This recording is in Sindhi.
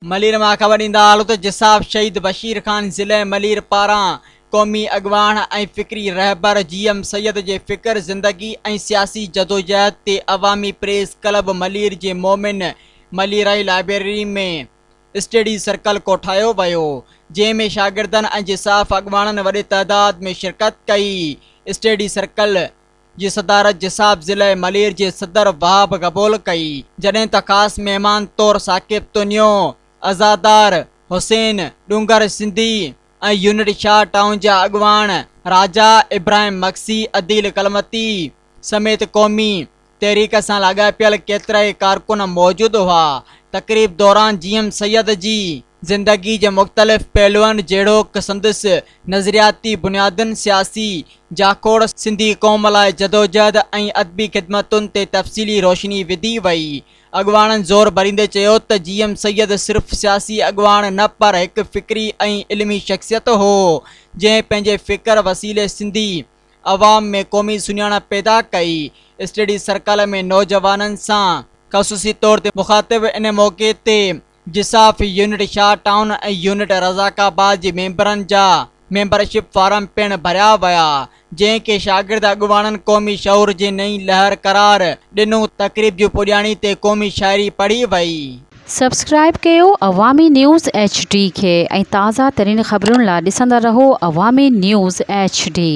ملير مان خبر ڏيندا هلون ته جساف شهيد بشير خان ضلعي ملير پاران قومي اڳواڻ ۽ فڪري رهبر جي ايم سيد جي فڪر، زندگي ۽ سياسي جدوجهد تي عوامي پريس ڪلب ملير جي مومن مليرائي لائبريري ۾ اسٽڊي سرڪل ڪوٺايو ويو، جنهن ۾ شاگردن ۽ جساف اڳواڻن وڏي تعداد ۾ شرڪت ڪئي. اسٽڊي سرڪل جي صدارت جساف ضلعي ملير جي صدر وهاب گبول ڪئي، جڏهن ته خاص مهمان طور ثاقب تنيو، عزادار حسين ڏونگر سنڌي ۽ يونٽ شاهه ٽائون جا اڳواڻ راجا ابراهيم مگسي، عديل ڪلمتي سميت قومي تحريڪ سان لاڳاپيل ڪيترائي ڪارڪن موجود هئا. تقريب دوران جي ايم سيد جي زندگي جي مختلف پهلوئن جهڙوڪ سندس نظرياتي بنيادن، سياسي جاکوڙ، سنڌي قوم لاء جدوجهد ۽ ادبي خدمتن تي تفصيلي روشني وڌي وئي. اڳواڻن زور ڀريندي چيو ته جي ايم سيد صرف سياسي اڳواڻ نه پر هڪ فڪري ۽ علمي شخصيت هو، جنهن پنهنجي فڪر وسيلي سنڌي عوام ۾ قومي سڃاڻپ پيدا ڪئي. اسٽڊي سرڪل ۾ نوجوانن سان خصوصي طور تي مخاطب ان موقعي تي جساف unit Shah town ۽ unit Razzaqabad جي ميمبرن جا ميمبرشپ فارم پڻ ڀريا ويا، جنهن کي شاگرد اڳواڻن قومي شعور جي نئين لهر قرار ڏنو، تقريب جي پڄاڻي تي قومي شاعري پڙهي وئي. سبسڪرائيب ڪيو عوامي نيوز ايڇ ڊي کي ۽ تازه ترين خبرن لا ڏسندا رهو عوامي نيوز ايڇ ڊي.